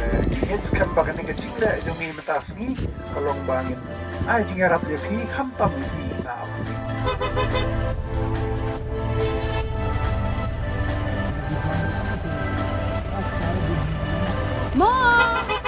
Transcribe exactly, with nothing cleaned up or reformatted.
Ngin ïa skhem ba kane ka jingleh jong ngi mynta ka sngi ka long ba ngin ai jingïarap ïa phi khamtam ïa phi na ap. Mo!